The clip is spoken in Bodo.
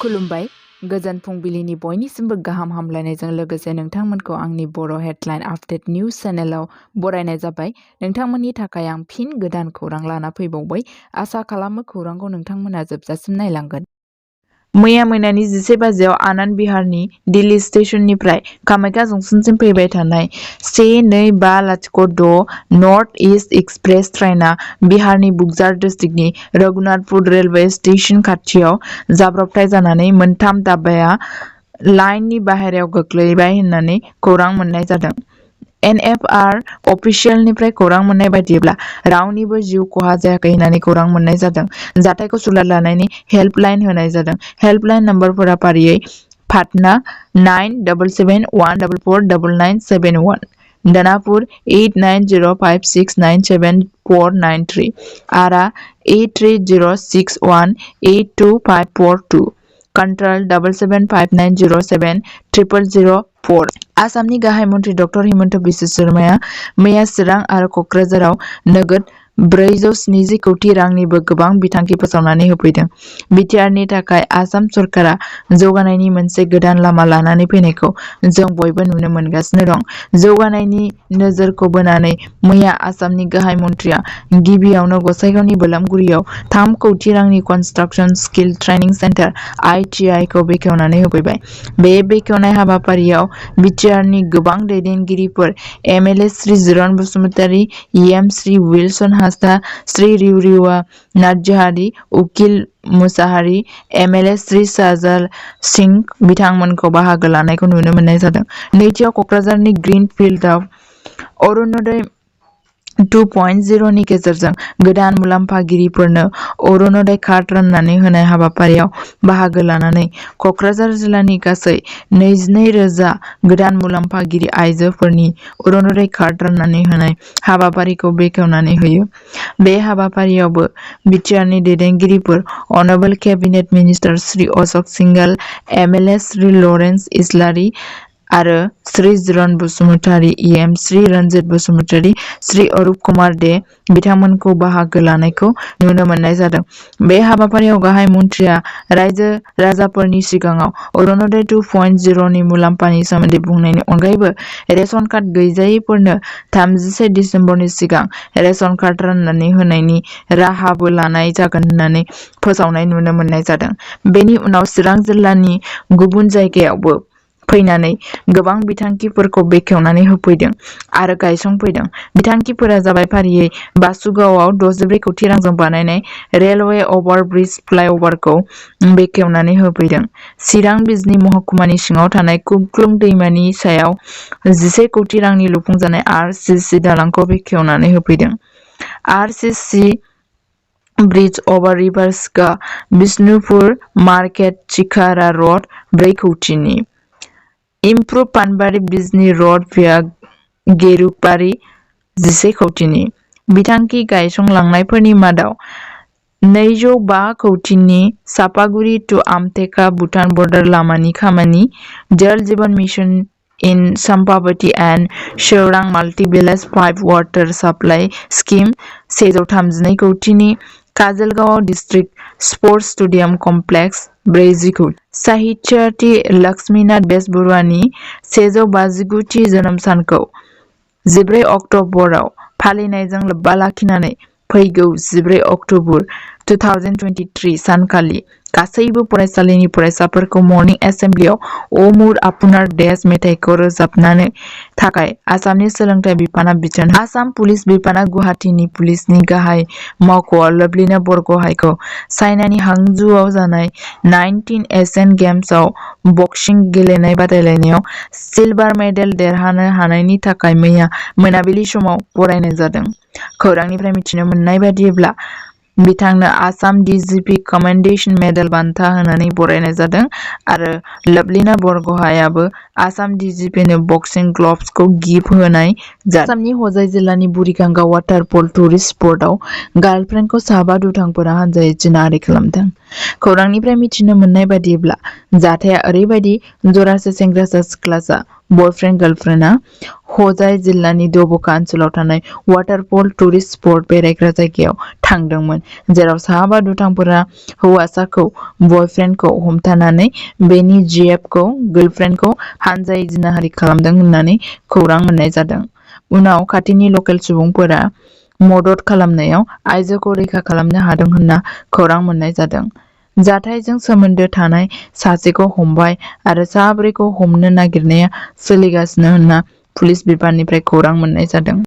खुलुमबाय गोजोन फुंबिलिनि बयनिसिमबो गाहाम हामलायनायजों लोगोसे नोंथांमोनखौ आंनि बर' हेडलाइन आपडेट निउज चेनेलाव बरायनाय जाबाय। नोंथांमोननि थाखाय आं फिन गोदान खौरां लाना फैबावबाय। आसा खालामो खौरांखौ नोंथांमोना जोबजासिम नायलांगोन। मैया मोनानि 11 बाजियाव आनन्द बिहारनि दिल्ली स्टेशननिफ्राय कामाख्या जंक्शनसिम फैबाय थानाय 1250 नर्थ ईस्ट एक्सप्रेस ट्रेनआ बिहारनि बुकजार डिस्ट्रिक्टनि रघुनाथपुर रेलवे स्टेशन खाथियाव जाब्रबथाय जानानै मोनथाम दाब्बाया लाइननि बाहेरायाव गोग्लैबाय होननानै खौरां मोननाय जादों। एनएफआर अफिसियेलनिफ्राय खौरां मोननाय बायदिब्ला रावनिबो जिउ खहा जायाखै होननानै खौरां मोननाय जादों। जाथायखौ सुलाद लानायनि हेल्पलाइन होनाय जादों। हेल्पलाइन नम्बरफोरा फारियै पाटना 9771449971, दानापुर 8905697493, आरा 8306182542, कंट्रोल 7759070004। आसामनि गाहाय मन्थ्रि डक्टर हिमन्त बिश्व शर्माया मैया चिरां आरो क'क्राझाराव नोगोद 470 कौटि रांनिबो गोबां बिथांखि फोसावनानै होफैदों। बिटिआरनि थाखाय आसाम सरकारा जौगानायनि मोनसे गोदान लामा लानानै फैनायखौ जों बयबो नुनो मोनगासिनो दं। जौगानायनि नोजोरखौ बोनानै मैया आसामनि गाहाय मन्थ्रिया गिबियावनो गसाइगावनि बोलामगुरियाव 3 कौटि रांनि कन्स्ट्राक्शन स्किल ट्रेनिं सेन्टार (ITI) खौ बेखेवनानै होफैबाय। बे बेखेवनाय हाबाफारियाव बिटिआरनि गोबां दैदेनगिरिफोर MLA Shri Jiron Basumatary, EM Shri Wilson Hansda, Shri Riuriua Narzary, Ukil Mushahary, MLA Shri Shahjal Singh बिथांमोनखौ बाहागो लानायखौ नुनो मोननाय जादों। नैथियाव क'क्राझारनि ग्रीन फिल्डआव अरुणोदय 2.0 नि गेजेरजों गोदान मुलाम्फागिरिफोरनो अरुणोदय कार्ड राननानै होनाय हाबाफारियाव बाहागो लानानै क'क्राझार जिल्लानि गासै 22,000 गोदान मुलाम्फागिरि आइजोफोरनि अरुणोदय कार्ड राननानै होनाय हाबाफारिखौ बेखेवनानै होयो। बे हाबाफारियावबो बिटिआरनि दैदेनगिरिफोर honourable cabinet minister Shri Ashok Singhal, MLA Shri Lawrence Islary आरो श्री जिरन बसुमतारी, EM श्री रन्जित बसुमतारी, श्री अरुप कुमार दे बिथांमोनखौ बाहागो लानायखौ नुनो मोननाय जादों। बे हाबाफारियाव गाहाय मन्थ्रिया रायजो राजाफोरनि सिगाङाव अरुणोदय 2.0 नि मुलाम्फानि सोमोन्दै बुंनायनि अनगायैबो रेशन कार्ड गैजायैफोरनो 31 दिसेम्बरनि सिगां रेशन कार्ड राननानै होनायनि राहाबो लानाय जागोन होननानै फोसावनाय नुनो मोननाय जादों। बेनि उनाव चिरां जिल्लानि गुबुन जायगायावबो फैनानै गोबां बिथांखिफोरखौ बेखेवनानै होफैदों आरो गायसंफैदों। बिथांखिफोरा जाबाय फारियै बासुगावआव 64 कौटि रांजों बानायनाय रेलवे अभारब्रिज फ्लाइअभारखौ बेखेवनानै होफैदों। चिरां बिजनी महकुमानि सिङाव थानाय कुक्लुं दैमानि सायाव 11 कौटि रांनि लुफुंजानाय RCC दालांखौ बेखेवनानै होफैदों। RCC bridge over river Sika Bishnupur market Chikara road 4 कौटिनि। Improve Panbari Bijni road via Gerukbari 11 कौटिनि। बिथांखि गायसंलांनायफोरनि मादाव 205 कौटिनि चापागुड़ी टू आमटेका भुटान बर्डार लामानि खामानि, Jal Jeevan mission in Champawati and Shivrang multi village pipe water supply scheme 132 कौटिनि। Kajalgaon district sports stadium complex 40 कौटि। साहित्यार्थी लक्ष्मीनाथ बेजबरुवानि 159 थि जोनोम सानखौ 14 अक्ट'बराव फालिनायजों लोब्बा लाखिनानै फैगौ 14 अक्ट'बर 2023 सानखालि गासैबो फरायसालिनि फरायसाफोरखौ मर्निं एसेम्बलियाव "ओ मुर आपुनार देश" मेथाइखौ रोजाबनो थाखाय आसामनि सोलोंथाइ बिफाना बिथोन होदों। आसाम पुलिस बिफाना गुवाहाटीनि पुलिसनि गाहाय मावख'आव लवलीना बरग'हाइखौ चाइनानि हांझुआव जानाय 19 एशियान गेम्सआव बक्सिं गेलेनाय बादायलायनायाव सिलभार मेडेल देरहानो हानायनि थाखाय मैया मोनाबिलि समाव बरायनाय जादों। खौरांनिफ्राय मिथिनो मोननाय बायदिब्ला बिथांनो आसाम DGP कमेन्डेशन मेडेल बान्था होनानै बरायनाय जादों आरो लवलीना बरग'हाइआबो आसाम DGPनो बक्सिं ग्लभ्सखौ गिफ्ट होनाय जादों। आसामनि हजाइ जिल्लानि बुरिगांगा वाटार पल टुरिस्ट स्पटआव गार्लफ्रेन्डखौ साबा दुथांफोरा हानजायै जिनाहारि खालामदों। खौरांनिफ्राय मिथिनो मोननाय बायदिब्ला जाथाया ओरैबायदि जरासे सेंग्रासा सिख्लासा बयफ्रेन्ड गार्लफ्रेन्डआ हजाय जिल्लानि दब'का ओनसोलाव थानाय वाटारफल टुरिस्ट स्पट बेरायग्रा जायगायाव थांदोंमोन, जेराव साबा दुथांफोरा हौवासाखौ बयफ्रेन्डखौ हमथानानै बेनि जिएफखौ गार्लफ्रेन्डखौ हानजायै जिनाहारि खालामदों होननानै खौरां मोननाय जादों। उनाव खाथिनि लकेल सुबुंफोरा मदद खालामनायाव आइजोखौ रैखा खालामनो हादों होनना खौरां मोननाय जादों। जाथायजों सोमोन्दो थानाय सासेखौ हमबाय आरो साब्रैखौ हमनो नागिरनाया सोलिगासिनो होनना पुलिस बिफाननिफ्राय खौरां मोननाय जादों।